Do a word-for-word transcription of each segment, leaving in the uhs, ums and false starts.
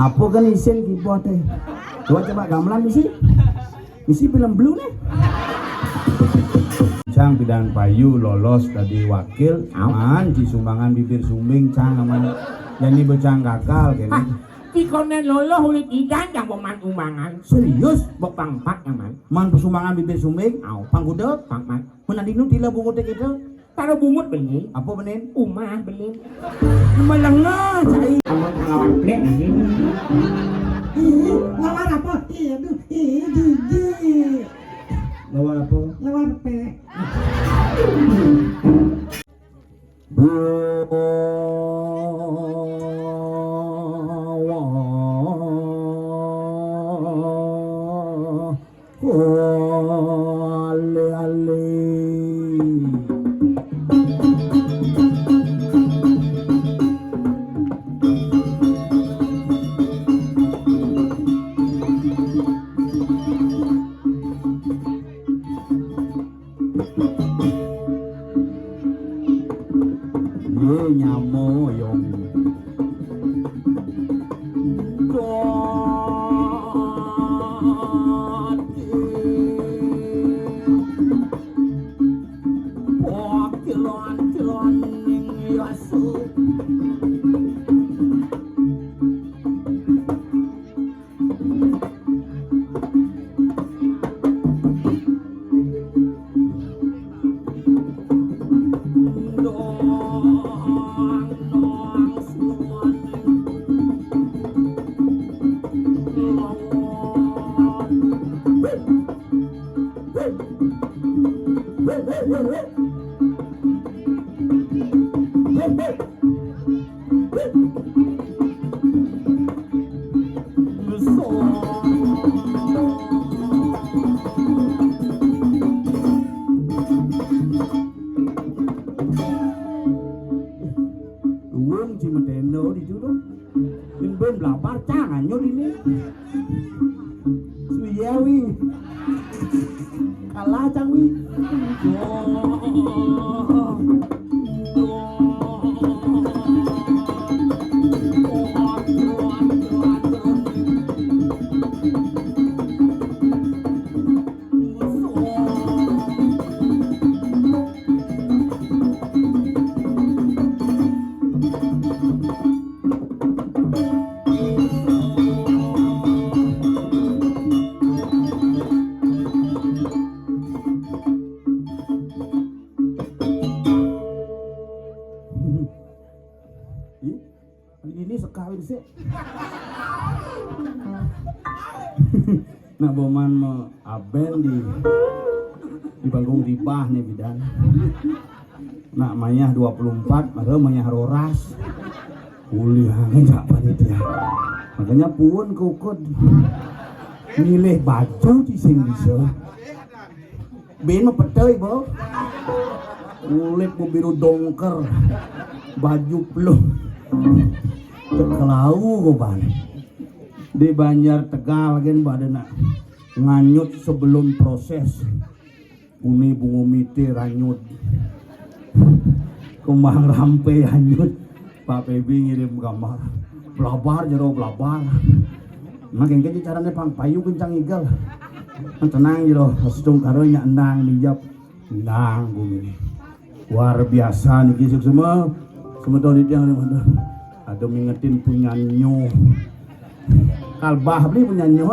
Apa kan isin keyboard e? Coba, coba gamelan misi. Misi film blue nih. Cang pidan payu lolos dadi wakil, aman ci sumbangan bibir sumbing cang aman. Jani becang gagal kene. Ci konden loloh ulit idan cang peman umbangan. Serius? Bepang empat aman. Man pesumbangan bibir sumbing, au, pangkuda, pang empat. Mun adinu tila bungut kita. Karo bungut bening. Apa bening? Umah bening. Melengah cai. Amun ngawar plek anjing. Ih, ngawar apa? Ih, aduh, ih, jijik. Ngawar apa? Ngawar pek. Ale, ale. Ye nyamo yong. Luwung ci meteno ditu to. Yen ben blabar cang anyut ini. Suyawi. Kalah cang wi. Ih, ini sekawin sih. Nak boman me aben di di panggung ribah nih bidan. Nak mayah dua puluh empat, baru mayah roras. Ulih angin jak panitia. Makanya pun kukud milih baju di sing bisa. Bin mah petei, Bo. Kulit mu biru dongker. Baju peluh. Cek kelau ko ban. Di Banjar Tegal kan pada nak nganyut sebelum proses. Uni bunga mite ranyut. Kembang rampe ranyut. Pak Pebi ngirim gambar. Blabar jero blabar. Nah, kengke carane pang payu kencang igal. Nah, tenang jero, setung karo nyak endang mijap. Endang bumi ini. Luar biasa niki suksma. Semeton di tiang ini, aduh. Aduh, ngingetin punyanyo. Kalbah beli punyanyo.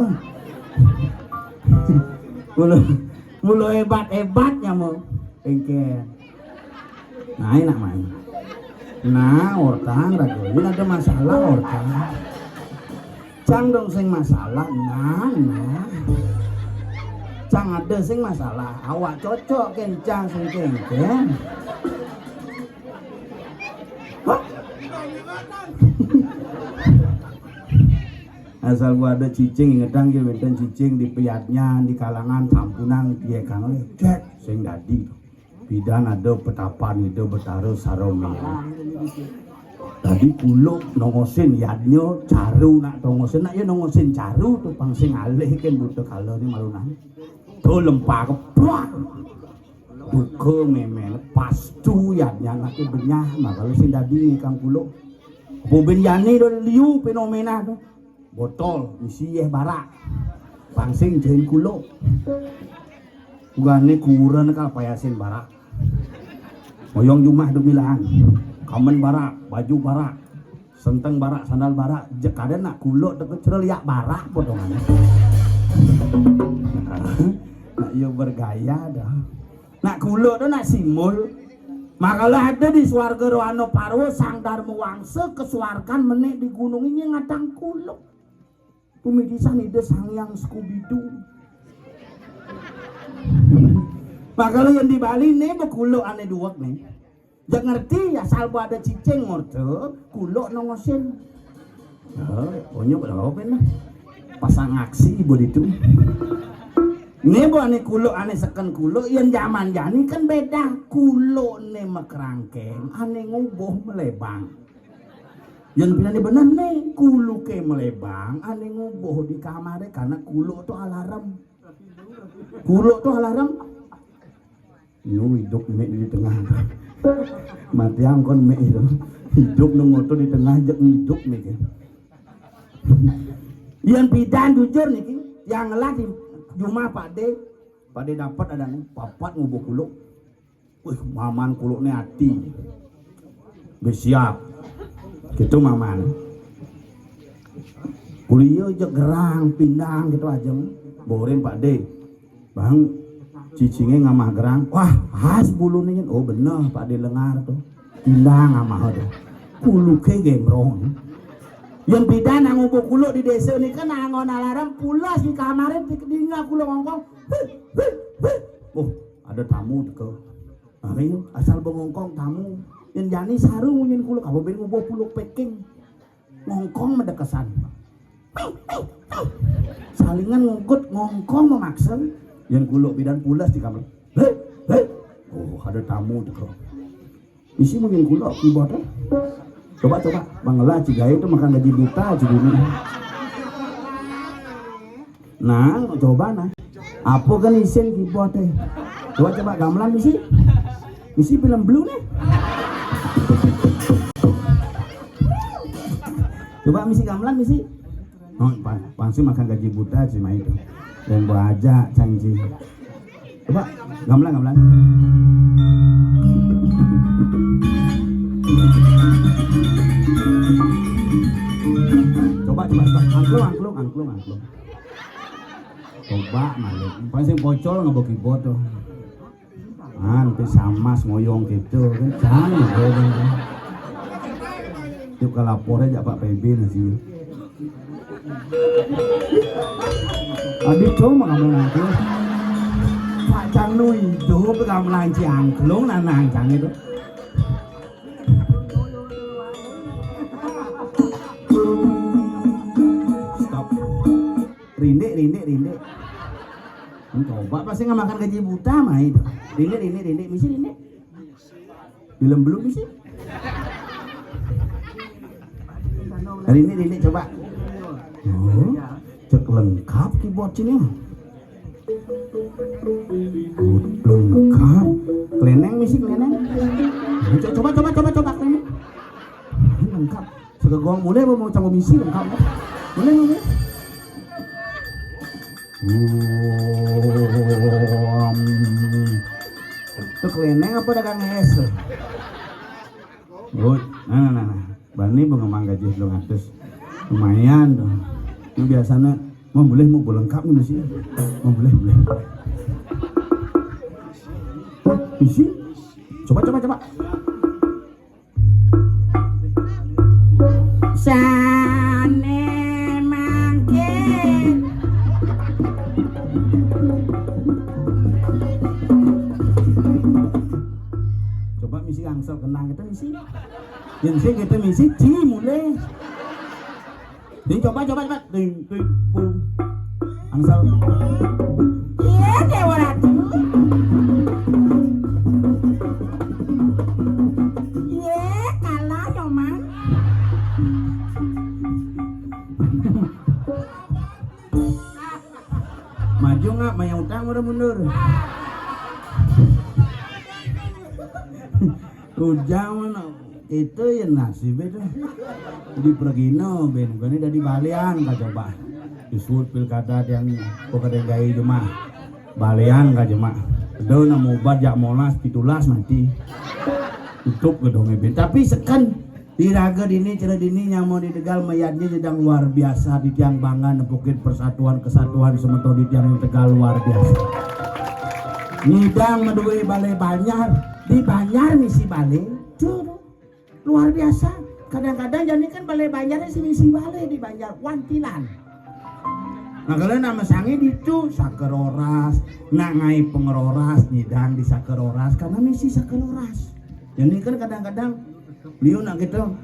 Mula, mula hebat-hebatnya mau. Engke. Nah, enak main. Nah, ortang ragu. Ini ada masalah ortang. Cang dong sing masalah. Nah, nah. Cang ada sing masalah. Awak cocok kencang sing kencang. Hah? Asal gua ada cicing, ingetang ya, wenten cicing di peyatnya, di kalangan sampunang, dia kang, eh, cek, sing dadi. Bidan ada petapan Ida Betara Saromela. Tadi kuluk nongosin yadnya, caru nak tongosin, nak ya nongosin caru tu pang sing alih kan buta kala ni malunan. Tu lempa keplak. Buka memen, pastu yadnya anaknya benyah, makanya sing dadi kang kuluk. Bubin yani do liu fenomena tu. Botol misi yéh barak. Pangsing jain kuluk. Ugané kureun kal payasin barak. Moyong jumah dumilahan. Kamen barak, baju barak, senteng barak, sandal barak, jekadé nak kuluk deket cereliak barak potongan. Nak yo bergaya dah. Nak kuluk tu nak simbol. Makalah ada di swarga rohana parwa Sang Dharma Wangsa kesuargan menek di gunung ini ngadang kuluk. Pemitisan Ida Sang Hyang Skubidu. Makalah yang di Bali nih bekuluk ané duwek nih. Jak ngerti asal bu ada cicing ngorte kuluk nongosin. Oh, onyok lah apa nih? Pasang aksi bu itu. Né bu ané kuluk ané seken kuluk yang zaman jani kan beda. Kuluk né mekerangkeng, ané ngubuh melebang. Yang pinane bener né, kuluké melebang, ané ngubuh di kamaré karena kuluk tu alarm. Kuluk tu alarm. Yo hidup mik di tengah. Mati angkon mik itu. Hidup nang motor di tengah jek hidup mik. Yang pidan jujur niki, yang ngelah di jumah Pak D, Pak D dapat ada nih, papat ngubuh kuluk. Wih, maman kulukné ati. Wis siap. Gitu maman. Kuliah aja gerang, pindang gitu aja. Borin Pak D. Bang, cicingé ngamah gerang. Wah, khas buluné. Oh bener, Pak D lengar tuh. Pindang ngamah tuh. Kuluké gembrong. Yang beda nang ngubuh kuluk di desa nika nang nggon alarm pulas di kamaré di, di kuluk ngongkong. Huh, huh, huh. Oh, ada tamu teka. Ayo, asal bengongkong tamu. Yang jani saru nyen kuluk, apa ben ngubuh kuluk packing. Ngongkong medekesan. Salingan ngungkut ngongkong memaksa. Yang kuluk bidan pulas di kamar. Hei, hei. Oh, ada tamu teka. Misi mungkin kuluk keyboard eh. Coba coba, Bang Ela cigai itu makan gaji buta cigini. Nah, coba nah. Apa kan isin keyboard eh? Coba coba gamelan misi. Misi film blue nih. Coba misi gamelan misi. Oh, pa- pangsi makan gaji buta sih mah itu. Dan baja cangci. Coba gamelan gamelan. Coba coba coba angklung angklung angklung angklung. Coba malu. Paling sing pocol nggak bagi bodoh. Ah, nanti samas ngoyong gitu kan. Jangan ngoyong. Yuk ke lapor aja Pak P B nanti. Abi cuma kamu nanti. Pak Cang nu hidup kamu nanti angklung nah nang Cang itu. Stop. Rindik, rindik, rindik. Coba pasti nggak makan gaji buta mah itu. Rindik, rindik, rindik, misi rindik. Film belum misi. Rindik, rindik coba. Oh, cek lengkap keyboard sini. Lengkap. Keleneng misi keleneng. Coba, coba, coba, coba, coba keleneng. Lengkap. Segegong mulai apa mau campur misi lengkap. Mulai mulai. Itu keleneng apa dagang es? Oh, nah, nah, nah, nah. Bani pengemang gaji dua ratus. Lumayan tuh. Ini biasanya mau boleh mau lengkap nih misi. Mau boleh boleh. Misi. Coba coba coba. Sané mangkin. Coba misi angsel kenang itu misi. Yang sing kita misi ci mulai. Ini coba coba coba. Ting ting pung. Angsal. Iya Dewa Ratu. Iya kalah Nyoman. Maju nggak, mayang utang udah mundur. Ujang mana? Itu ya nasib itu. Di pergino ben, ben dadi balian ka coba. Disebut pilkada yang pokoknya gaya jemah. Balian ka jemah. Aduh, nemu obat jak Monas pitulas mati. Tutup gedongnya ben. Tapi seken di raga dini, cara dini nyamo di Tegal mayatnya sedang luar biasa di tiang bangga nepukin persatuan kesatuan semeton di tiang Tegal luar biasa. Ngidang medue balai Banjar, di Banjar misi balai. Tuh, luar biasa. Kadang-kadang jani kan balai Banjar si misi balai di Banjar Wantilan. Nah, kalau nama sangi ditu sakeroras, nak ngai pengeroras, nyidang di sakeroras, karena misi sakeroras. Jani kan kadang-kadang liu nak gitu.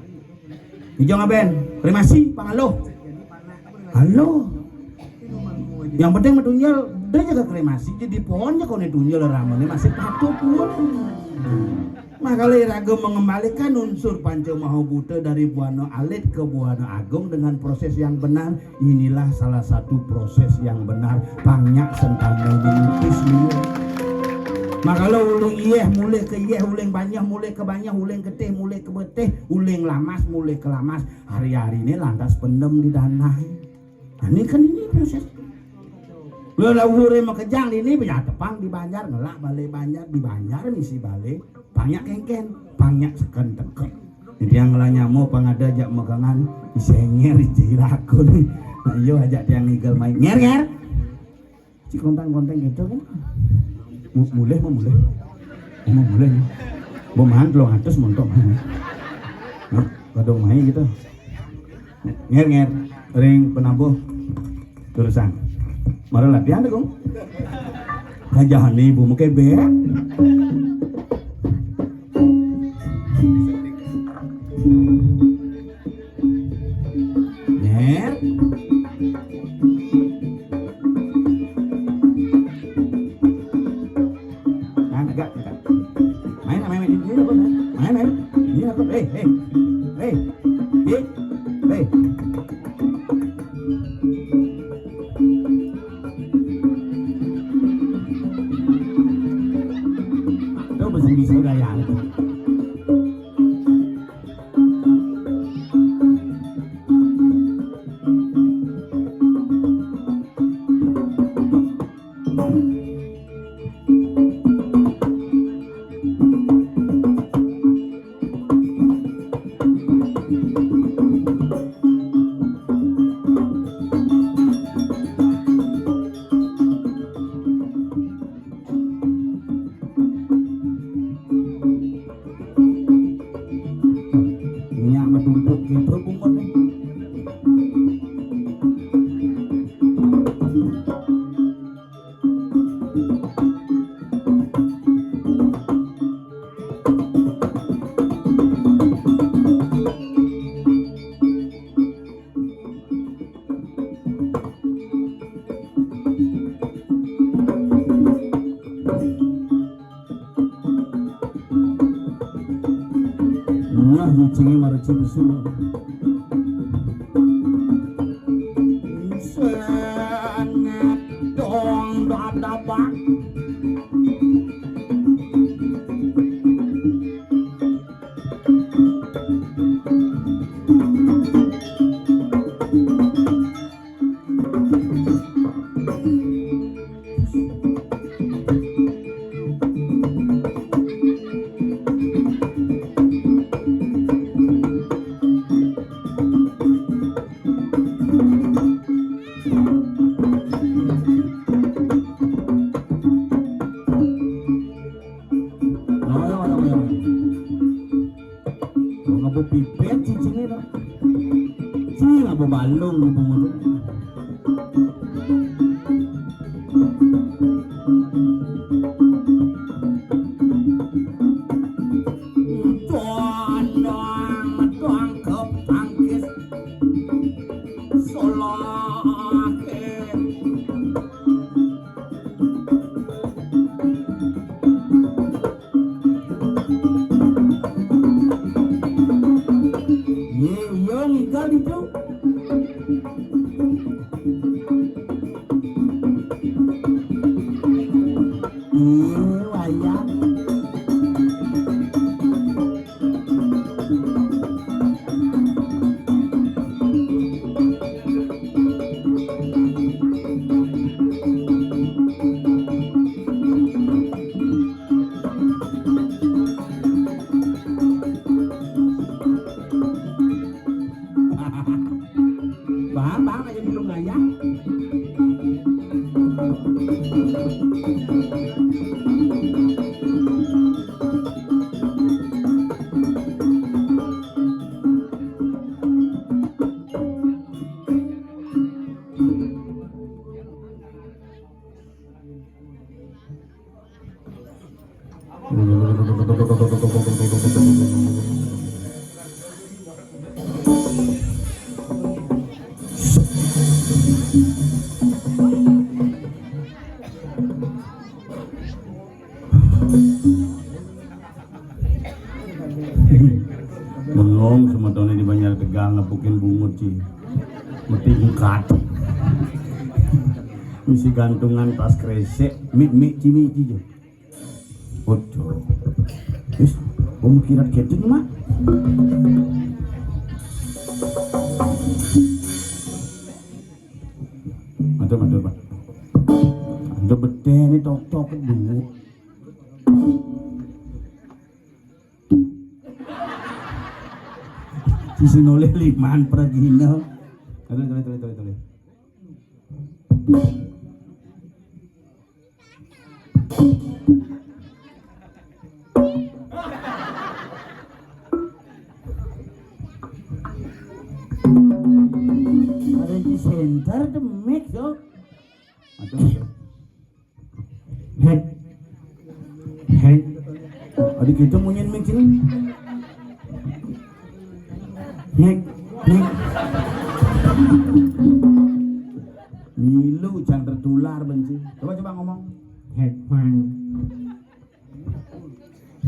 Ijo ngaben, kremasi, pangaloh. Halo. Yang penting metunjel, dia jaga kremasi, jadi pohonnya kau tunjel ramane masih patut pun. Makale raga mengembalikan unsur panca maha buta dari buana alit ke buana agung dengan proses yang benar. Inilah salah satu proses yang benar. Pang nyak sentana mengutus liur. Makala uling iyeh mulih ke iyeh, uling banyah mulih ke banyah, uling getih mulih ke getih, uling lamas mulih ke lamas. Hari-hari ini lantas pendem di danai. Nah, ini kan ini proses. Lelauhure makejang ini, ya tepang di Banjar, ngelak balai Banjar, di Banjar misi balai. Pang nyak kengken, pang nyak seken teken. Ini yang ngelah nyamo pang ada jak megangan, isenger, ijilakun. Nah, iyo ajak tiang ngigel main. Nger, nger. Cik kontang-konteng gitu kan. Mu-, mulih mau mulih. Mau mulih. Mau mahan telung atus montok mahan. Nah, kadung main gitu. Nger, nger. Ring penabuh. Terusan. Mara latihan tuh, Kong. Kajahan ibu mau kebek. Nger. Nah, tegak, tegak. Main, main, main. Ini apa, main? Main, main. Ini apa? Eh, eh. Eh. Eh. Eh. Tuh, bisa-bisa gaya. Nyak menumpuk gitu bungkutnya. Wah, nyucinge mara cing sulu. Sengat dong dadabak. Ngapa pipet cicingnya, no? Cing, ngapa balung di bungut? Doang, doang, doang kepangkis. Solahe. Ye, yo ngigal itu. Ye, wayang. Bang, bang, aja belum ngayah. Bengong semetoné di Banjar Tegal nepukin bungut, ci. Mesti bukat. Mesti gantungan tas kresek, mik, mik, ci, mik, ci, ci. Waduh. Wis, wong kirat keting, Mak. Matur, matur, Pak. Ada betene tok-tok dulu. Sisi nolih liman pragina. Toleh, toleh, toleh, toleh, toleh. Ada di center the mix, yo. Aduh. Hek. Hek. Adi kita munyin mik sini. Hek. Hek. Milu cang tertular benci. Coba, coba ngomong. Hek, hek.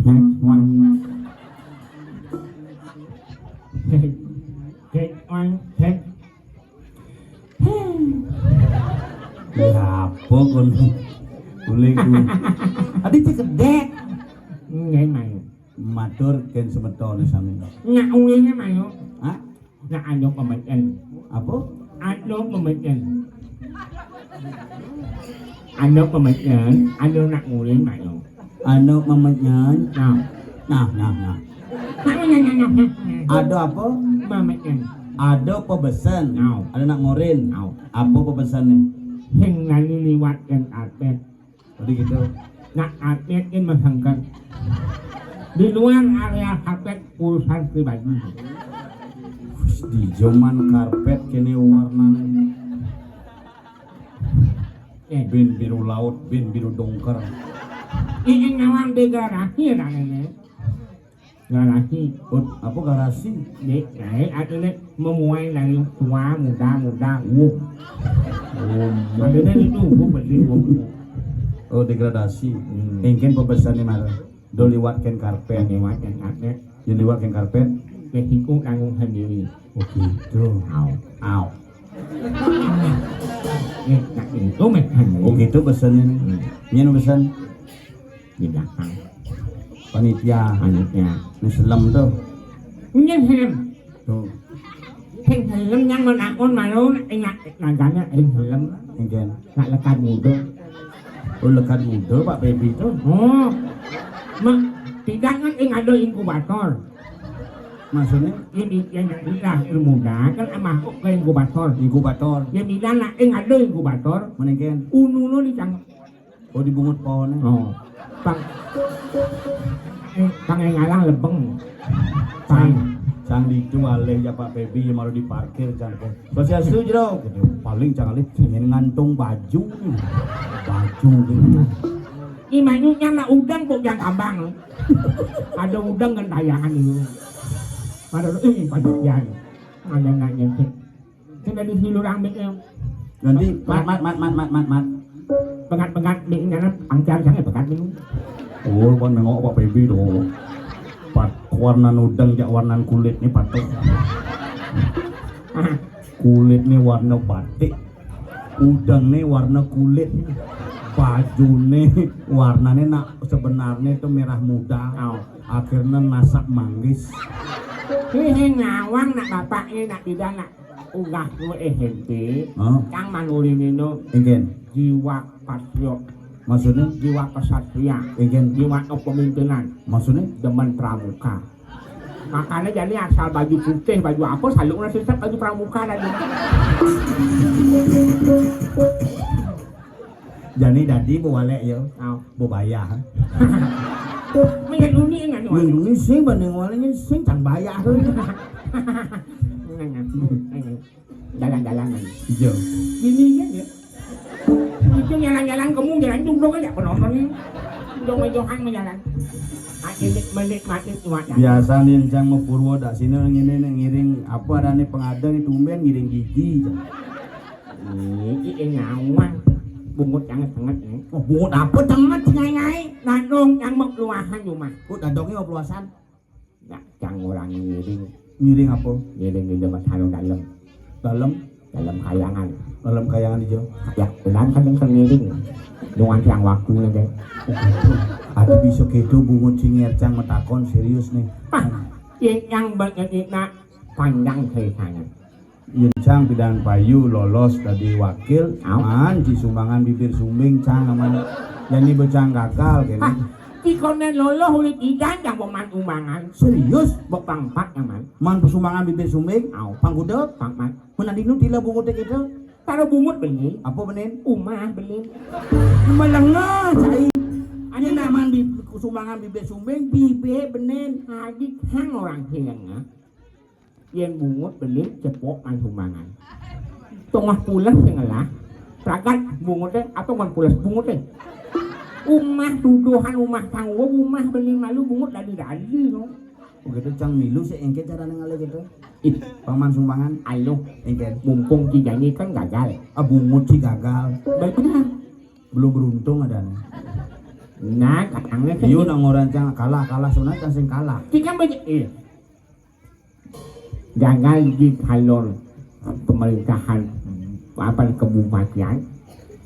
Hek, hek. Hek, hek, hek. Ya apa kon? Boleh ku. Adi cedek. Nggih, Mas. Matur kén semeton sami. Nyak uwine, Mas. Hah? Nyak anu pemeten. Apa? Anu pemeten. Anu pemeten, anu nak ngurin, Mas. Anu memenyan. Nah. Nah, nah, nah. Nah, nah, nah, nah, nah. Ada apa? Memenyan. Ada pebesen. Nah. Ada nak ngorin. Nah. Apa pebesen nih? Sing lali liwat yang karpet. Jadi gitu. Nak karpet ini mesengket. Di luar area karpet urusan pribadi. Di zaman karpet kene warnanya. Eh. Bin biru laut, bin biru dongker. Ini nawang degradasi lah ini. Garasi. Oh, apa garasi? Dek, naik artinya memuai dari tua, muda, muda, wuh. Oh, maksudnya itu, wuh, bener, wuh. Oh, degradasi. Hmm. Engken pebesane marah. Do liwat ken karpet. Liwat ken karpet. Yang liwat ken karpet. Resiko tanggung sendiri. Oh, gitu. Au. Au. Eh, tak itu, meh. Oh, gitu pesannya nih. Hmm. Nyen pesan. Di belakang. Panitia. Panitia. Ini selem tuh. Ini selem. Tuh. Sing selem yang menakon malu ingat naganya sing selem. Engken. Nak lekat muda. Oh, lekat muda, Pak Pebi tuh. Oh. Mak, tidak kan ing ada inkubator. Maksudnya? Ini yang tidak muda kan masuk ke inkubator. Inkubator. Ya bila nak ing ada inkubator. Menengken. Unu lo di cang Oh, dibungut pohonnya. Oh. Pang, eh, pang ngalang lebeng. Pang. Sang, sang ditu alih ya Pak Pebi yang malu diparkir cang. Swastiastu, Jero. Gitu. Paling cang alih ingin ngantung baju. Baju gitu. Ini manyunya nak udang kok yang tambang. Ada udang kan tayangan dulu. Pada eh panitia. Ada nak nyengkit. Sing dadi silurang mik. Nanti mat, mat, mat, mat, mat, mat, mat. Pengat-pengat mik ngene angcar sange pekat mik. Oh, kon nengok Pak Pebi to. Pat warna udang jak warna kulit nih patuh. Ah. Kulit nih warna batik. Udang nih warna kulit. Baju nih warnanya nak sebenarnya itu merah muda. Oh. Akhirnya nasak manggis. Ini ngawang nak bapak ini nak tidak nak Unggah ku S M P, Hah? Kang manuri nino Engken. Jiwa patriot, Maksudnya? Jiwa kesatria, Engken. Jiwa kepemimpinan, Maksudnya? Demen pramuka. Makanya jani asal baju putih, baju apa, salukna sesep baju pramuka tadi. Jani dadi mau walek ya. Oh. Mau bayar. Mending dunia kan. Mending sing banding waleknya sing can bayar. Jalan-jalan aja. Iya. Gini kan ya. Itu jalan-jalan kamu jalan jumbo kan ya penonton ini. Jong-jongan menjalan. Menikmati cuaca. Biasa nih encang mau Purwo dak sini ngene nih ngiring apa ada nih pengadeng tumben ngiring gigi. Ini nyawang bungut sangat sangat nih. Oh, bungut apa cenget nyai-nyai? Dadong yang mau keluasan cuma. Kok dadongnya mau keluasan? Nah, cang orang ngiring. Ngiring apa? Ngiring di dalam sarung dalam. Dalam? Dalam kayangan. Dalam kayangan hijau. Ya, dalam kan yang ngiring. Dengan siang waktu nih deh. Ada bisa gitu bungut singer cang metakon serius nih. Ah, yang banyak nak panjang ceritanya. Yen cang pidan payu lolos dadi wakil, aman ci sumbangan bibir sumbing cang aman. Jani becang gagal kene. Hah, ci konen loloh ulit idan jang peman umbangan. Serius? Bepang empat aman. Man pesumbangan bibir sumbing? Au. Pangguda? Pang empat. Menan dinu tila bungut kita? Karo bungut benin. Apa benin? Umah benin. Melengah cai. Ane nak man bi sumbangan bibir sumbing, bibir benin. Adik hang orang hilengah. Yen bungut belit cepok man sumbangan. Tengah pules sing ngelah. Pragat bunguté atau man pules bunguté. Umah tuduhan umah tangguh umah belit malu bungut dadi-dadi no. Begitu cang milu sih engke carane ngalih gitu. Ih, paman sumbangan. Ayo engke. Mumpung ki janji kan gagal. Ah bungut sih gagal. Benar. Belum beruntung ada nih. Nah, katanya kan. Iyo nang orang cang kalah kalah sunat kan sing kalah. Ki kan banyak. Iya. Gagal di calon pemerintahan apa kebupatian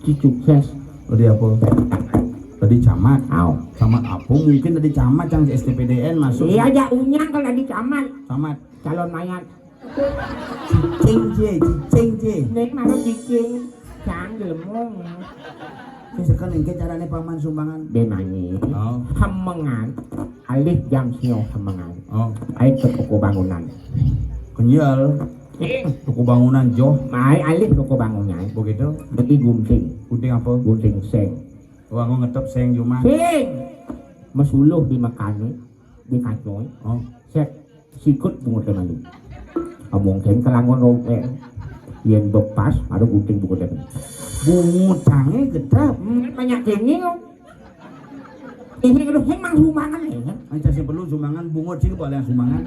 si sukses. Tadi apa? Tadi camat. Au. Camat apa mungkin tadi camat yang S T P D N masuk. Iya aja unyang kalau tadi camat. Camat. Calon mayat. Cicing je, cicing je. Nek malu cicing. Cang lemong. Sing seken engke carane paman sumbangan. Demani. Oh. Hemengan. Alih jam sio hemengan. Oh. Ae ke toko bangunan. Kenyal. Eh. Toko bangunan joh. Mai alih toko bangunan. Begitu. Beli gunting. Gunting apa? Gunting seng. Wah, aku ngetep seng cuma. Seng. Mesuluh di mekane, di kacoi. Oh. Set. Sikut bungut malu. Omong keng kelangon roke. Yen bepas baru gunting bungut. Bungut cange gedhe. Hmm, banyak kenging kok. Ini kalau hemang sumbangan ya kan? Aja sih perlu sumbangan bungut sih boleh sumbangan.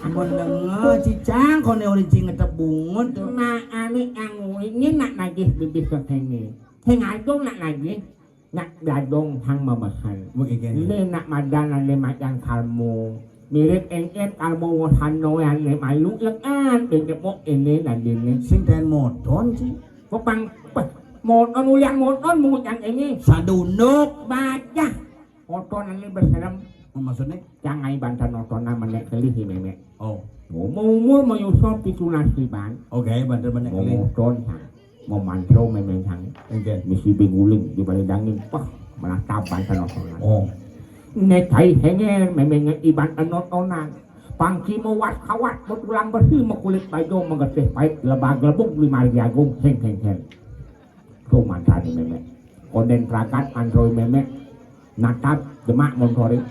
Mendengar cicang kone ori cing ngetep bungut tuh. Mak ane yang ini nak nagih bibit ke kene. Sing aja nak nagih. Nak dadong hang mamehan. Ini nak madan ane macan kalmo. Mirip engket kalmo wosano ane malu lengan. Bengkepok ini dan dini. Sing ten moton sih. Kok pang peh, moton ulian moton mungut yang ini. Sadunduk. Bajah. Moton ane berserem. Maksudnya? Yang ai bantan motonan menek kelih si memek. Oh. Umur umur mau yusop pitu nasiban. Oke, bantan menek kelih. Mau moton sang. Mau mantro memeng sang. Oke. Misi binguling di balai dangin. Pah, menatap bantan motonan. Oh. Netai henger memeng iban enotonan. Pangki mau wat kawat mau tulang besi mau kulit bajo mau getih pahit lebah gelebung di margi agung heng heng heng. Tuh mantrane memek. Konden prakat mantroi memek. Natap demak montori.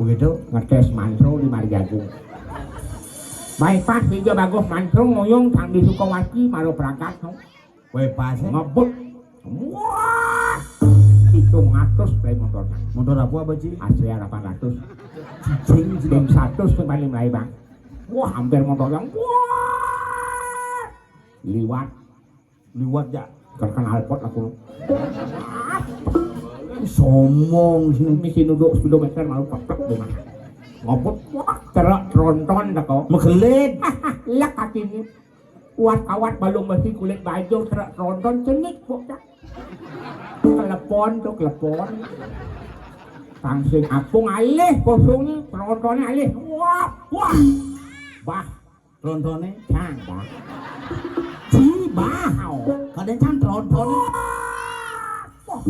Begitu? Ngetes mantro di Marjagung. Bypass hijau bagus mantro ngoyong tang di Sukawati maro prakat no. Bypass eh? Ngebut. Wah. Hitung atus play motornya. Motor apa Baji? Astrea delapan ratus. Cicing. Tim satu sing paling mulai bang. Wah hampir motor yang wah liwat. Liwat ya. Terkenal pot aku. Sombong sini. Misi nuduk speedometer malu peplek deh mah. Ngopot wah terak tronton dah kau. Megelit. Lek kaki ini. Kuat kawat balung besi kulit bajo terak tronton cenik kok dah. Telepon tuh telepon. Pangsing apung alih kosongnya trontonnya alih. Wah wah. Bah. Rontone? Cang, Bang. Ci, Bang. Kadang cang rontone. Wah.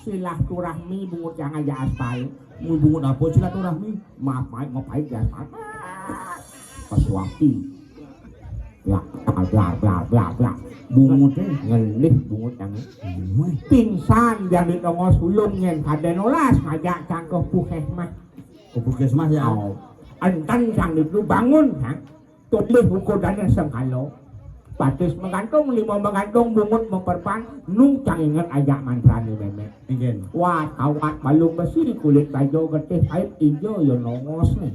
Silaturahmi bungut yang aja aspal. Mau bungut apa silaturahmi? Maaf, maaf, ngapain di aspal? Pesuapi. Ya, bla, bla, bla, bla. Bungut, eh, ngelih bungut yang. Wih. Pingsan, jadi tongos ulung yang kada nolas, ngajak cangkeh puskesmas. Ke puskesmas ya? Oh. Enten sang itu bangun, ha? Tulih ukudannya sengkalo. Batis menggantung, lima menggantung, bungut memperban, nu cang inget ajak mantra ni meme. Inggih. Wah, kawat balung besi, kulit baja getih pait ijo, ya nongos ni.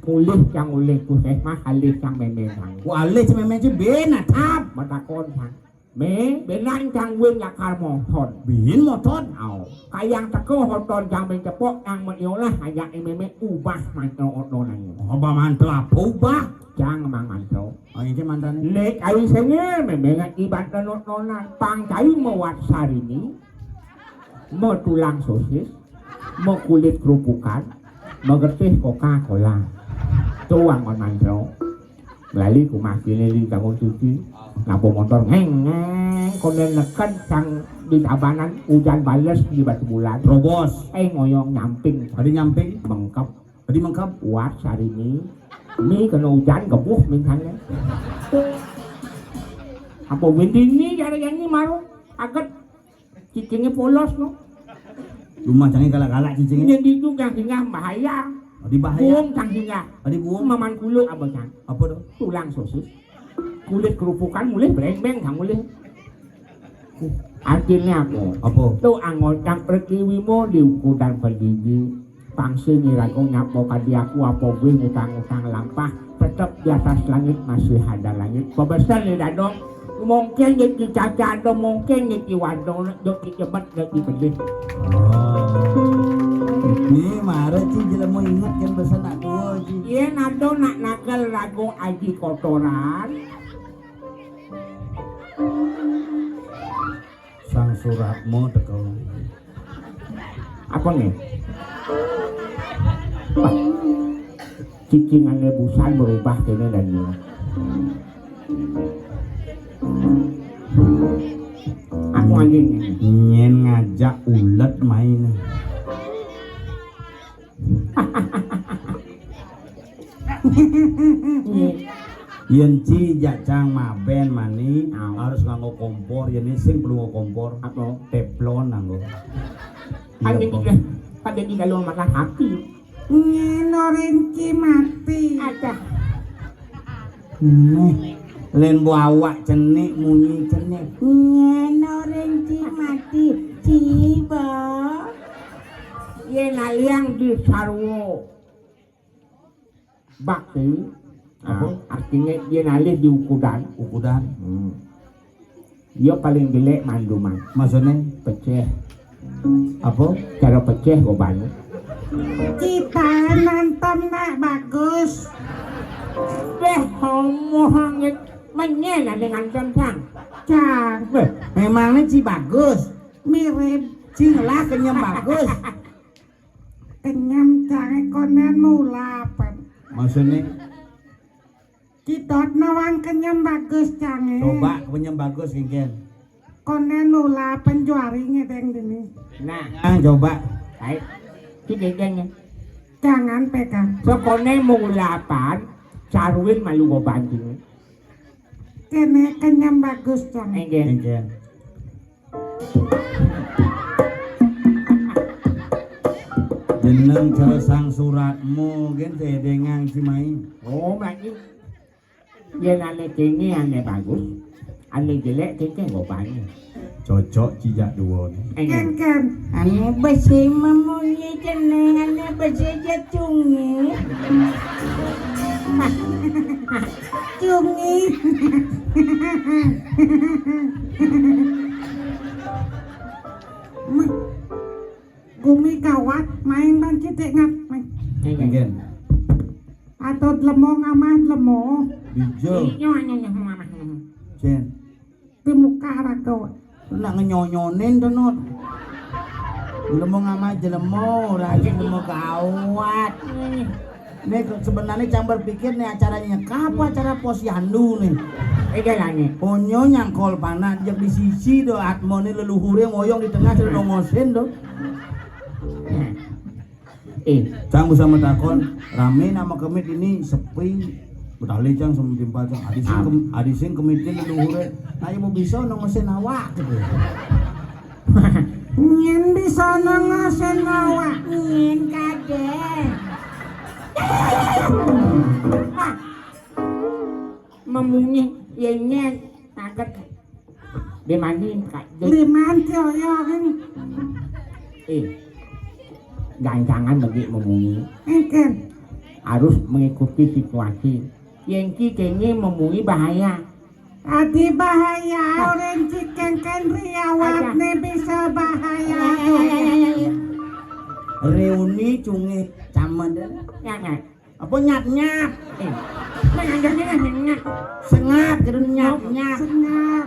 Mulih cang ulih puskesmas, alih cang meme nang. Wah, alih cang meme ci ben atap. Matakon sang. Me, benan cang win lakar moton. Bin moton? Au. Kayang teka hoton cang ben cepok nang men iolah ajak ni meme ubah mantra otonan. Oh, ba mantra apa ubah? Cang mang mantra. Oh, ini mantra ni. Nek ai sengil meme ngat ibat nonot nonan. Pang cai mewat sarini. Metulang sosis. Mekulit kerupukan. Megetih Coca-Cola. Tuang kon mantra. Lali ku mah kini di tangun suci. Napa motor ngeng ngeng konden neken sang di tabanan ujan bales di batu bulan. Robos. Eh ngoyong nyamping. Tadi nyamping. Mengkep. Tadi mengkep. Wat sarini. Mi kena ujan gebuh misalnya. Apa windini cara yang ni maru. Aget. Cicingnya polos no. Rumah cangnya galak-galak cicingnya. Ini di itu yang singgah bahaya. Tadi bahaya. Buung cang singgah. Tadi buung. Maman kulo apa cang? Apa tu? Tulang sosis. Kulit kerupukan mulih brembeng cang mulih. Artinya apa? Apa? Tu anggota pertiwi mo di ukudan pedidi. Pangsi ni rago nyapa kadi aku apa gue ngutang-ngutang lampah. Tetep di atas langit masih ada langit. Pebesar ni dadong. Mungkin di caca ada, mungkin di wado, di jebet, di pedih. Oh. Ni mara ci jelema inget kan pesan nak tua ci. Iya nado nak nakal rago aji kotoran. Sang Suratmo teka. Apa ni? Wah. Cicingane busan berubah kene dan ni. Aku anjing. Nyen ngajak ulet main. Yen ci jak cang maben mani. Au. Harus nganggo kompor, yen sing perlu nganggo kompor. Apa? Teflon nganggo. Ada di, ada di dalam makan hati. Nyen oren ci mati. Ada. Nih, len bawa cenik, munyi cenik. Nyen oren ci mati, ciba. Yen aliang di sarwo. Bakti. Apa? Nah, artinya dia nalih di ukudan. Ukudan. Hmm. Dia paling jelek manduman. Maksudnya? Peceh. Apa? Cara peceh gobane. Kita nonton nak bagus. Deh, homo hangit. Menyen ada nganten sang. Cang. Beh, memangnya ci bagus? Mirip. Ci ngelah kenyem bagus. Kenyem cange konen mulapan. Maksudnya? Cidot nawang kenyem bagus cange. Coba kenyem bagus kengken. Konen mulapan juari ngedeng dini. Nah. Ah, coba. Baik. Ci kengken. Jangan pegang. So konen mulapan, caruin malu go banting. Kene kenyem bagus cange. Kengken. Kengken. Jeneng cara sang Suratmo gen tedengang ci mai. Oh, mati. Yen ane kene ane bagus, ane jelek kene go banyu. Cocok ci jak dua ni. Enggak. Kan, kan. Ane besi memunyi jeneng ane besi jecungi. Cungi. Mah, gumi gawat, main bang kitik ngat, main. Enggak. Atau dlemo ngamah dlemo. Dija. Iya, iya, iya, ngamah, ngamah. Cen. Di muka raga. Nak ngenyonyonin to, Nut. Dlemo ngamah dlemo, ora aja dlemo gawat. Iya, iya. Nih, sebenarnya cang berpikir nih, acaranya apa, acara posyandu nih? Eh, jalannya. Onyo nyangkol panak, jek di sisi do, atmone leluhure ngoyong di tengah, sudah nongosin do. Eh, cang bisa matakon, rame nama kemit ini sepi. Betale cang sama timpal cang. Adi sing, kem, adi sing kemitin leluhure. Nah, ya mau bisa nongosin awak gitu. Nyen bisa nongosin awak, nyen kadek. Memunyi, ya nyen, kaget. Dia mandi, Kak. Dia mandi, oh, ya, kan. Eh, jangan-jangan bagi memunyi. Engken. Harus mengikuti situasi. Yengki kene memunyi bahaya. Adi bahaya, orang ciken kan riawatne bisa bahaya. Reuni cunge camen. Ya, ya. Apa nyap-nyap? Eh, nah, yang nyap, nyap. Sengap, gitu, nyap-nyap. Sengap.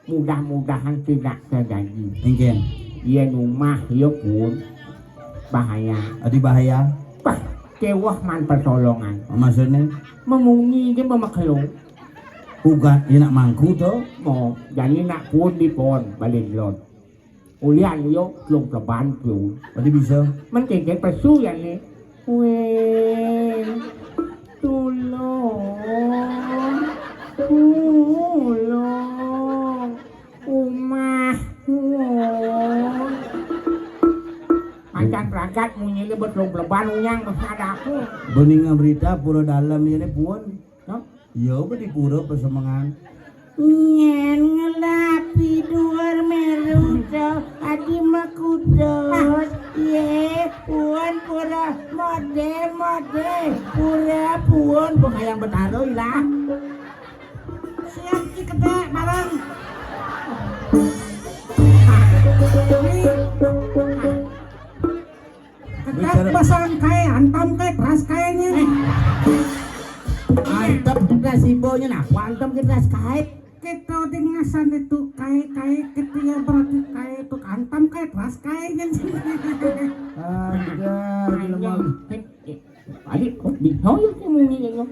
Mudah-mudahan tidak terjadi. Engken. Iya, rumah, iya pun. Bahaya. Adi bahaya? Bah, kewah man pertolongan. Oh, maksudnya? Memunyi dia memakelo. Ugat, dia nak mangku tu. Mau, jadi nak pun di pon, balik lot. Ulian yo, belum keban pun. Adi bisa? Mending pesu ya ni. Weh, tulung, tulung, umah, wong. Pancen pragat munyi le betlong bleban unyang besar aku. Bening berita pura dalam ini pun. Hah? Iya, apa di pura pesemengan? Nyen ngelapi duar meru to, adi makudot. Ye, puan pura mode, mode. Pura puan. Bukan yang betaro ilah. Siap ki kedek bareng. Ini. Kedek pasang kae, antam kae, keras kae nyen. Antep kedas ibonya, nah, kuantem kedas kae. Kita dengasan itu kae, kae, kita ya berarti kae itu antam kae, keras kae nyen. Ada, jelema. Adik, kok bisa ya si Muni ya?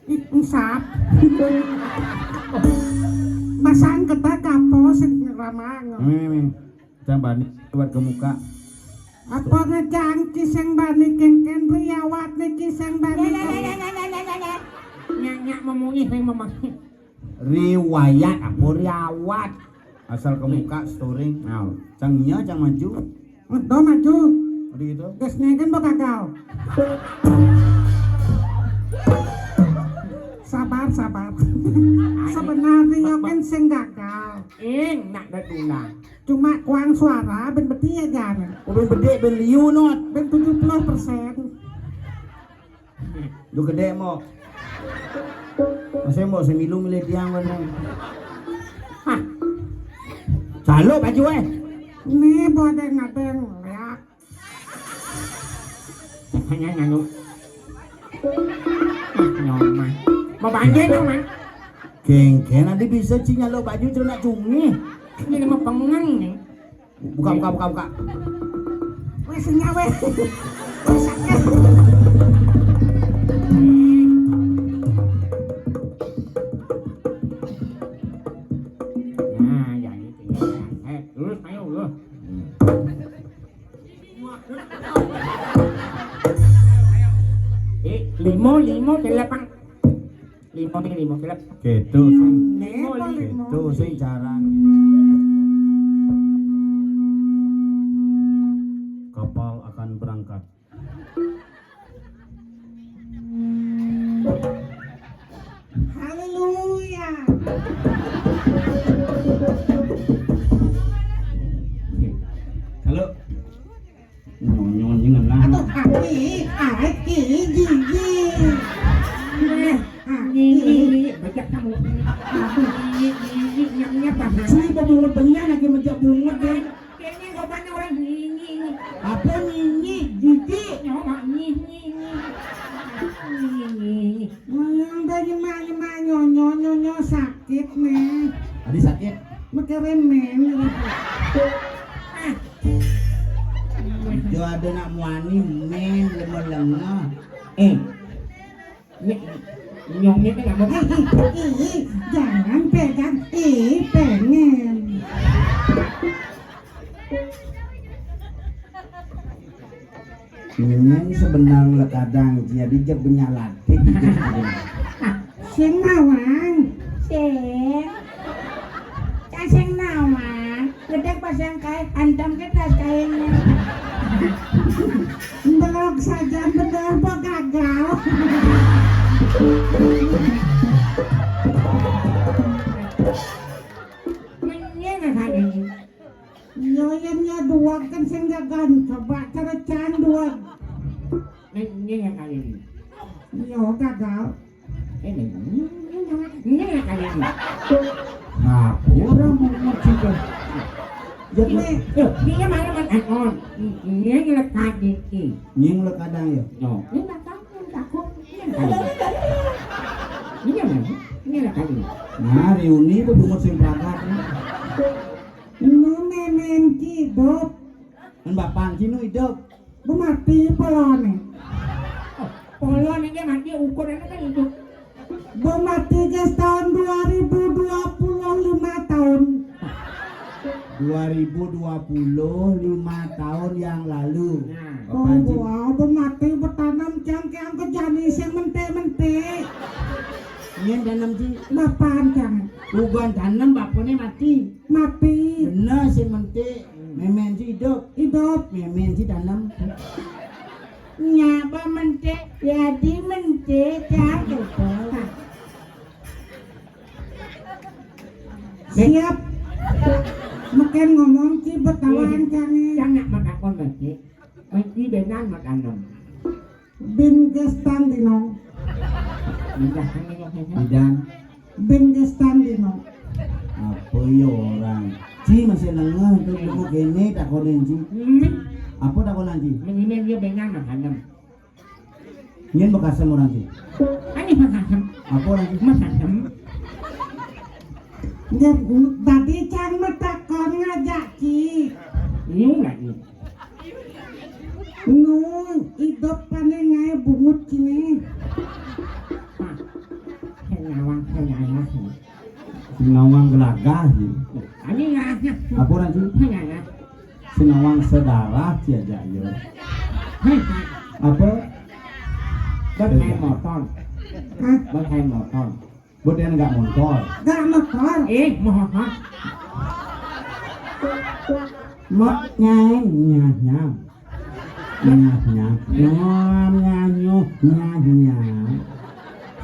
Ih, usap. Pasang kedek apa sing ramang. Ini, ini. Cang bani lewat ke muka. Apa ngejangki sing bani kengken riawat niki sing bani. Nyak, nyak memunyi sing memunyi. Riwayat apa riawat? Asal ke muka storing. Nah, cang nya cang maju. Ngedo maju. Udah gitu. Gasnya kan bakal gagal. Sabar, sabar. Sebenarnya kan sing gagal. Ing, nak datuna. Cuma kuang suara ben bedik ya jan. Oh, ben bedik, ben liu not. Ben tujuh puluh persen. Lu gede mo. Masih mo semilu milih tiang kan. Hah. Calo baju eh. Nih bodeng nadeng liak. Hanya nyalo. Ah, nyoma. Mau banjir dong, Man. Kengken adi bisa ci nyalo baju celana cungi. Ini mau pengen nih. Buka, buka, buka, buka. Wes, senyawa. Wes, sakit. Nah, ya itu ya. Eh, lurus, ayo, lurus. Eh, limo, limo, delapan. Limo nih, limo, gelap. Gitu. Limo, limo. Gitu sih caranya. Kapal akan berangkat. Haleluya. Halo. Nyonyon jangan lah. Aduh, aki, aki, gigi. Eh, aki. Ini, ini, ini, banyak kamu. Aduh. Ini, ini, ini, ini, apa? Sini mau bungut benyang lagi menjak bungut deh. Kayaknya gak banyak orang ini, ini. Apa ini? Gigi? Nyawa ini, ini. Ini, ini, ini. Ngomong dari mana-mana nyonyo, nyonyo sakit nih. Tadi sakit? Mekere men. Ah. Jo ada nak muani men, Kadang dia dijak banyak latih. Sing nawang. Sing. Cak sing nawang. Gedek pasang kain, antam ke tas kainnya. Belok saja bener, bo gagal. Menyen kan ini. Yo, yen nyaduwag kan sing gagan, coba cara canduwag. Ini, ini yang kali ini. Yo, gagal. Ini, ini, ini yang kali ini. Nah, orang mau ngaji kan. Jadi, ini, yo, ini mana man anon. Ini yang lekat di ini. Ini yang lekat dah ya. Yo, ini lekat, ini takut. Ini yang kali ini. Ini yang mana? Ini lekat ini. Nah, reuni itu bungut sing pragat. Nu memen ki idup. Kan bapan ki nu idup. Bemati polone. Polone dia mati, ukurannya kan idup. Bemati ke tahun dua ribu dua puluh lima tahun. Dua ribu dua puluh lima tahun yang lalu. Nah. Oh, bapan ki. Wah, bemati betanam cangkang ke jani sing mentik-mentik. Nyen tanam ki. Bapan cang. Bukan tanam, bapane mati. Mati. Bener sing mentik. Memen si idup. Idup. Memen si tanam. Nyaba mentik, jadi mentik, cang gitu. Siap. Meken ngomong ki betawan cang. Cang nak matakon mentik. Mentik benan matanem. Bin Gestan Dino. Bidan. Bin Gestan Dino. Apa ya orang? Ci masih nengah tuh buku kene takonin ci. Hmm. Apa takonan ci? Mendingan dia benar mah hanam. Nyen bekasem orang ci. Ani mah hanam. Apa orang ci? Mah hanam. Nggih, tadi cang metakon ngajak ci. Iya enggak nih? Nu idup pane ngae bungut kini. Hah, sing nawang sing ayah. Sing nawang gelagah, ya. Ani ngayah. Apa nanti? Sing ayah. Sing nawang sedarah, ci aja, ya. Hah? Apa? Bos hai motor. Hah? Bos hai motor. Buat yang nggak motor. Nggak motor. Eh, mohon. Mot nyai nyah nyam. Nyah nyam. Nyam nyah nyuh nyah nyam.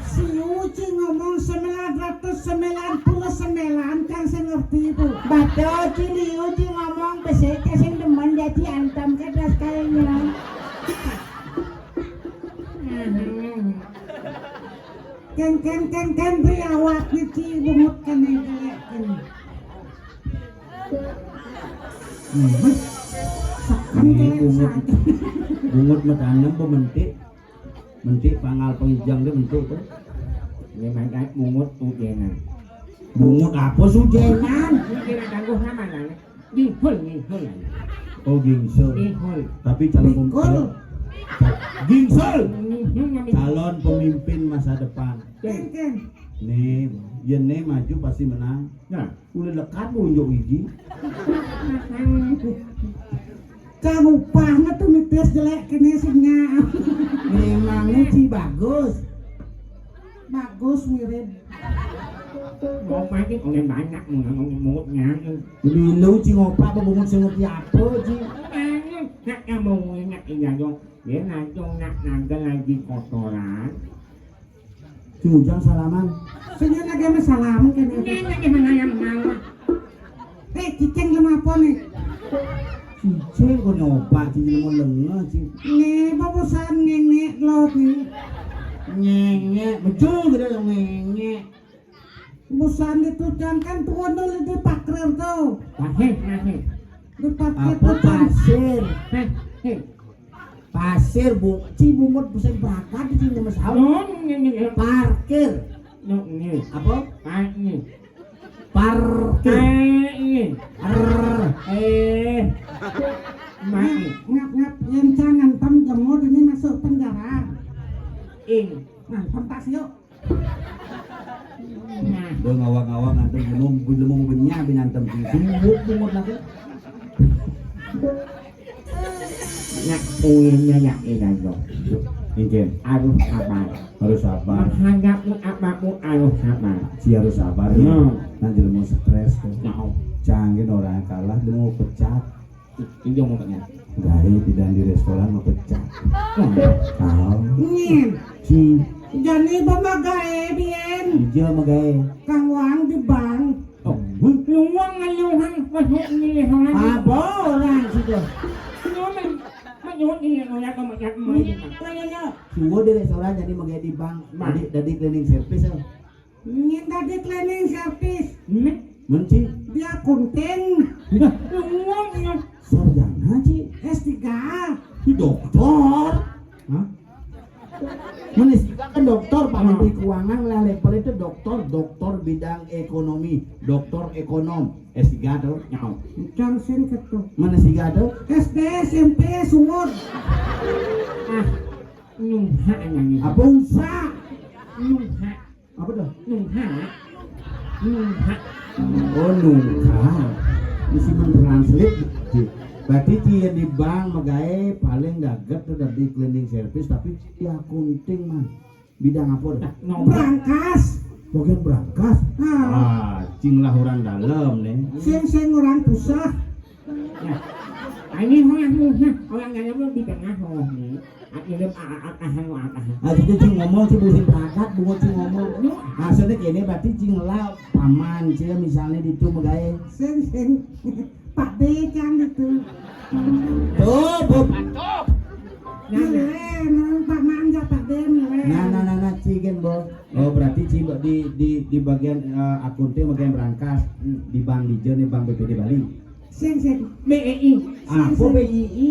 Si Uci ngomong sembilan ratus sembilan puluh sembilan, kan saya ngerti itu. Baca Uci, li Uci ngomong besek, sing demen jadi antam ke das kayaknya. Ken ken ken ken bri awak ni ci bungut kene kene kene. Hmm. Ini bungut, bungut matanem apa mentik? Mentik pangal pengijang dia mentik tu. Ini mangkat bungut ujenan. Bungut apa sujenan? Ini kira tangguh nama nang. Gihul, gihul. Oh, gingsul. Gihul. Tapi calon pem- Gingsul. Gingsul. Gihul ngambil. Calon pemimpin masa depan. Ken ken. Nih, yen nih maju pasti menang. Nah. Udah lekat unjuk gigi. Kang upahnya tuh mitis jelek kene singnya. Memangnya ci bagus. Bagus mirip. Ngopah ki kongen banyak, ngomong mulutnya. Dulu ci ngopah apa bungut sing ngerti apa ci? Nak nyambung nak iya dong. Dia nantung nak nanggal lagi kotoran. Ci ujang salaman. Sing lagi sama salam kene. Ini lagi menayam malah. Eh, cicing lemah apa nih? Cicing kok nyoba, cicing mau lengah, cicing. Nih, babusan ngengek laut nih. Ngengek, betul gitu yang ngengek. Busan ditucangkan tuan dulu di pakrir tuh. Pasir, pasir. Di pakrir apa tuh, Cang. Pasir? Heh, heh. Pasir, bu, ci bungut bisa berangkat di sini, Mas Hau. Parkir. Apa? Parkir. Parkir. Ini. Er. Eh. Mati. Ngap, ngap, ngap. Yang jangan tem jemur ini masuk penjara. Ing. Nah, pentas yuk. Nah. Udah ngawang-ngawang ngantem gunung, belum benyah binantem. Sibuk bungut lagi. Nak uinnya ya, eh, dah, yo. Mungkin. Harus sabar. Harus sabar. Menghadapi apapun harus sabar. Si harus sabar. Hmm. Nanti mau stres tuh. Nah. Jangan orang kalah, dia mau pecat. Iya mau pecat. Gaé bidang di restoran mau pecat. Tahu. Nyin. Si. Jani pemagaé bien. Iya magaé. Kang Wang di bank. Oh, luang ngayuhan masuk ini orang. Apa orang situ? Ini orang masuk ini orang kamu cak main. Suwo di restoran jadi magaé di bank. Jadi dari cleaning service. Nyin dari cleaning service. Menci. Dia kunting. Luang ya. Sarjana, Ci. S tiga. Di doktor. Hah? Menis kan doktor, Pak Menteri Keuangan lah, level itu doktor, doktor bidang ekonomi, doktor ekonom, S tiga tuh, nyau. Cang sing ketu. Mana S tiga tuh? S D, S M P, suwud. Ah, nyungha nyanyi. Apa usah? Nyungha. Apa tuh? Nungha. Nungha. Oh, nungha. Mesti mentranslate. Berarti dia di bank magaé paling gagap tuh dari cleaning service, tapi dia kunting mah. Bidang apa dah? Nah, no. Berangkas. Bagian berangkas. Nah. Ah, cing lah orang dalam nih. Sing sing orang pusah. Nah, ini orang pusah, orang dalam di tengah oh nih. Aku hidup aat ahan aat ahan. Ah, itu cing ngomong, cing musim berangkat, bungut cing ngomong. Maksudnya gini, berarti cing lah paman, cing misalnya di itu megai. Sing sing. Pak D kan itu. Tuh, Bob. Nah, nah. Pak Manja Pak D. Nah, nah, nah, nah, cigen, Bob. Oh, berarti Ci di di di bagian eh, akun téh bagian berangkas. Hmm, di Bank Dijen nih, Bank B P D Bali. Sing sing. B E I. Apa B I I?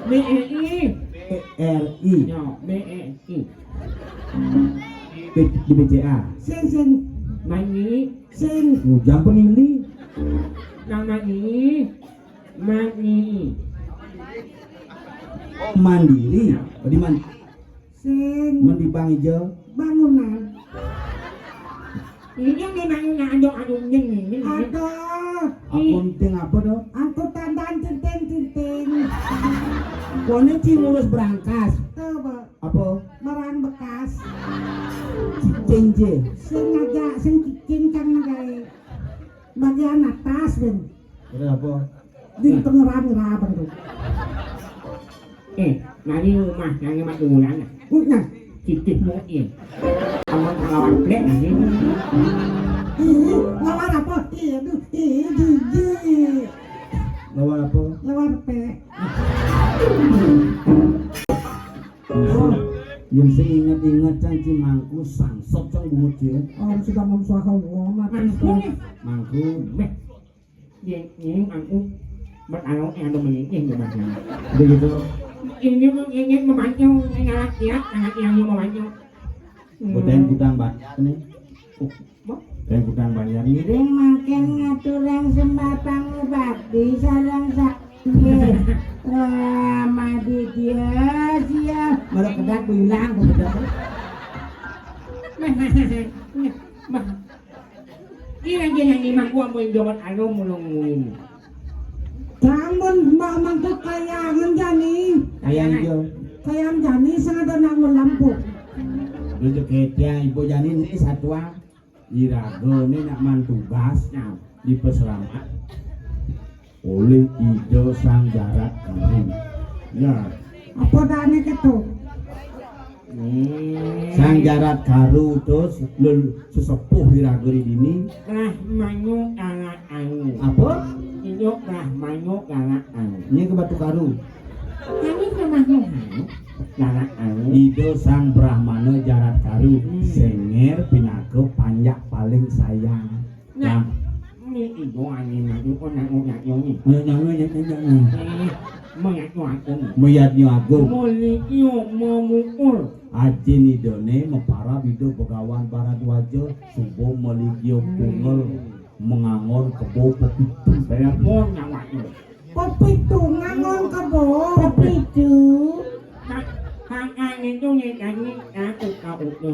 B E I. B R I. Ya, B E I. B- di B C A. Sing sing. Mani. Sing. Ujang penili. Nang mani. Mani. Mandiri. Oh, di man- Sing. Mun di Bang Ijo. Bangunan. Ini memang nggak ada anu ini. Ada. Akun ting apa tuh? Angkutan dan tinting tinting. Koné Ci ngurus berangkas. Tuh, Pak. Apa? Barang bekas. Cicing, Ci. Sing aja, sing cicing kan gaé. Bagian atas, Ben. Terus apa? Di tengah rame apa tuh? Eh, nani rumah, nani mat bulan. Punya. Cicing mungkin. Kamu ngelawan plek nani. Ih, ngelawan apa? Ih, aduh, ih, jijik. Ngelawan apa? Ngelawan plek. Oh, yang saya ingat-ingat can Ci Mangku sangsot can bungut ya. Oh, sudah memsuah Allah, mati. Mangku. Mangku. Meh. Ini aku bertaruh yang ada menyingkir di mana. Begitu. Ini mah ini memancing, ini anak kiat, anak yang mau memancing. Budaya gudang banyak nih. Budaya gudang banyak. Ngiring mangkin ngaturang sembah pangubakti sareng sa- Wah, madi dia sia. Malah kedak bilang kebedak. Mah, iya aja yang lima gua mau jawab anu mulung mulung. Kamu mau mantu kayangan jani. Kayang jo. Kayang jani sing ada nang lampu. Rezeki dia ibu jani ini satuan. Iraga né nak man tugas di peselamat oleh Ida Sang Jarat Karu. Ya. Apa dane ketu? Hmm. Sang Jarat Karu terus lel- sesepuh iraga di dini. Brahmanu Karang Anu. Apa? Hidup Brahmanu Karang Anu. Ini ke Batu Karu. Kami ke Batu Karu. Jarat Karu. Ida Sang Brahmana Jarat Karu. Hmm. Senger pinaka panjak paling sayang. Nah, ini ibu ani maju kok nak ngajak ni. Ayo nak ngajak ni. Eh, melihat ni aku. Melihat ni aku. Melihat ni memukul. Ajin idone meparab ida Begawan Baradwaja suba meligya bungel mengangon kebo pepitu. Berapa nyawa tu? Pepitu ngangon kebo. Pepitu. Hak hak itu ni tadi aku kau tu.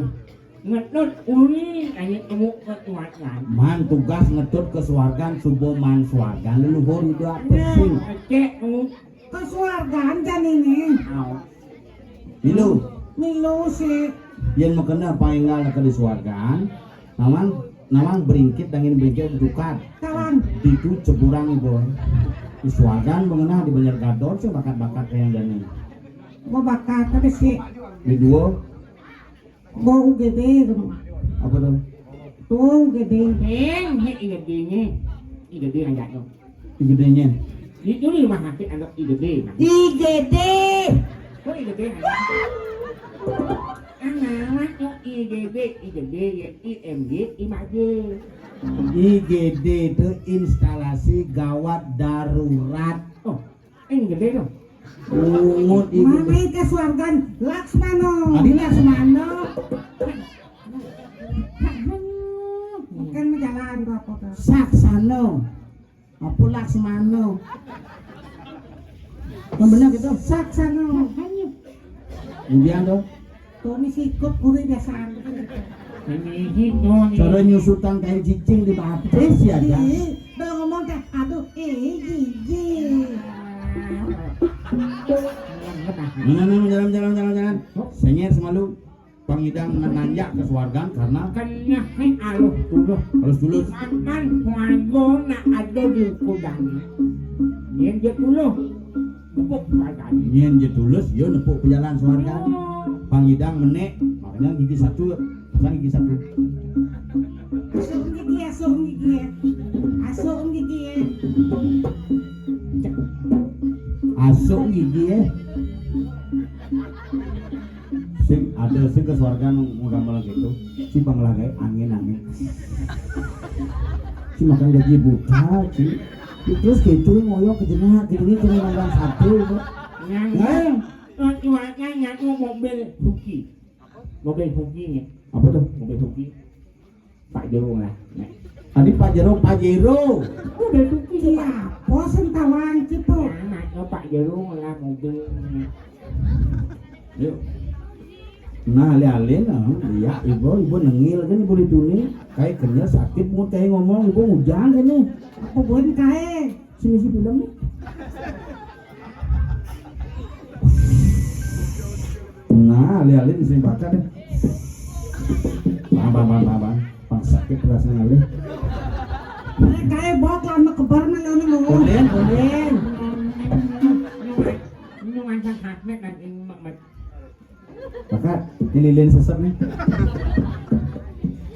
Ngetut uli tadi temu ketuatan. Man tugas ngetut ke suargan suba man suargan leluhur ida pesin. Cek tu. Kesuargaan kan ini. Au. Milu. Milu sih. Yén makena paénggal ka di suargan, nawang, nawang bringkit, dangin bringkit ditukad. Kawan. Ditu ceburang ibu. Di suargan mengenah di Banjar Gadot sih bakat-bakat kayak jani. Gua bakat tapi sih. Di dua. Gua U G D. Apa tuh? Tuh U G D. Heng, heng, I G D-nya. I G D aja tuh. I G D-nya. Itu di rumah sakit ada I G D, nah. I G D. Kok I G D aja? Anak tuh I G D, I G D, ya, I M G, I M A G. I G D itu instalasi gawat darurat. Oh, I G D tuh. Ungut itu. Mana ke suargan Laksmano? Tadi Laksmano. Bukan jalan tuh apa tuh? Saksano. Apa Laksmano? Yang benar gitu. Saksano. Kemudian tuh. Tuh ini sikut kudu biasaan. Ini itu nih. Cara nyusutan kayak cicing di batis ya, Jan? Ih, udah ngomong teh, aduh, eh, gigi. Nah, nah, nah, jalan, jalan, jalan, jalan. Senyir semalu. Pangidang nanjak ke suargan karena kena aluh tuluh. Halus tulus. Makan warga nak ada di kudang. Nyén dia tuluh. Nepuk badan. Nyén dia tulus, yo nepuk pejalan suargan. Oh. Pangidang menek, makanya gigi satu, pasang gigi satu. Asuh gigi, asuh gigi. Asuh gigi. Asuh gigi. Sing ada sing ke suargan nggamel gitu. Si panglagai angin-angin. Si makan gaji buta, si. Terus gitu ngoyok ke jenak, gitu ini cuma nambah satu gitu. Yang Nah, yang cuaca nyatu mobil Suki. Mobil Suki nih. Apa tuh? Mobil Suki. Pak Jero lah. Tadi Pak Jero, Pak Jero. Udah tuh. Siapa sing tawang situ? Anaknya Pak Jero lah mobilnya. Yuk. Nah, alih-alih nah, iya, ibu, ibu nengil kan ibu dituni, kayak kenyal sakit mulut kayak ngomong, ibu ngujang kan nih. Apa buat kayak? Sini si film nih. Nah, alih-alih di sini bakar deh. Bang, bang, bang, bang, bang. Bang sakit rasanya alih. Kayak bok lama kebar mah lo nemu. Odin, Odin. Ini mantan hotmate dan ini mak. Maka ini lilin sesep nih.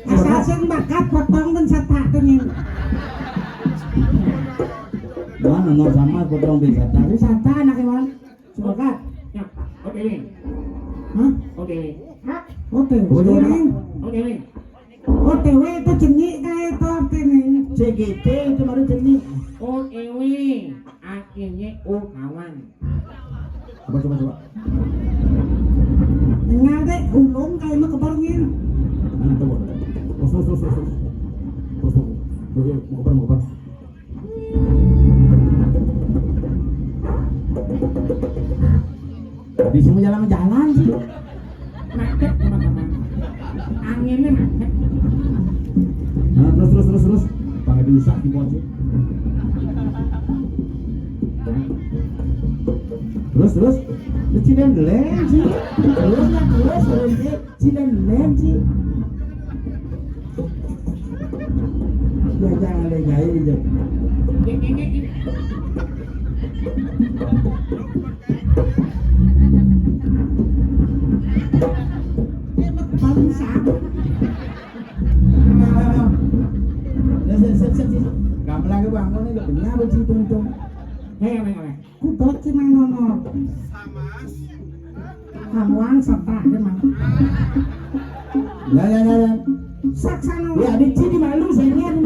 Asal sing bakat potong pun sata tuh nih. Mana nomor sama potong bin sata? Ini sata anak emang. Sepakat. Ya, O T W. Hah? O T W. Hah? O T W. O T W. O T W. O T W itu cengik kayak itu artinya. C G T itu baru cengik. O T W artinya oh kawan. Coba, coba, coba. Dengar deh, ulung kayak mau keberngin. Nah, coba. Terus, terus, terus, terus. Terus, terus. Terus, terus. Mau keber, mau keber. Tadi semua jalan-jalan sih. Macet, teman-teman. Anginnya macet. Nah, terus, terus, terus, terus. Pakai diusah keyboard sih. Terus, terus. Kecil dan geleng sih. Terus, nah, terus, terus, terus. Cina Nenci. Ya jangan lagi gitu. Paling sama. Nah, nah, nah. Sip, sip, sip, sip. Gamelan ke bangun ini benar begitu itu. Hei, hei, hei. Kudot cina nono. Kawan sapa de mang. Ya, ya, ya, ya. Saksana. Ya, di sini malu saya lihat.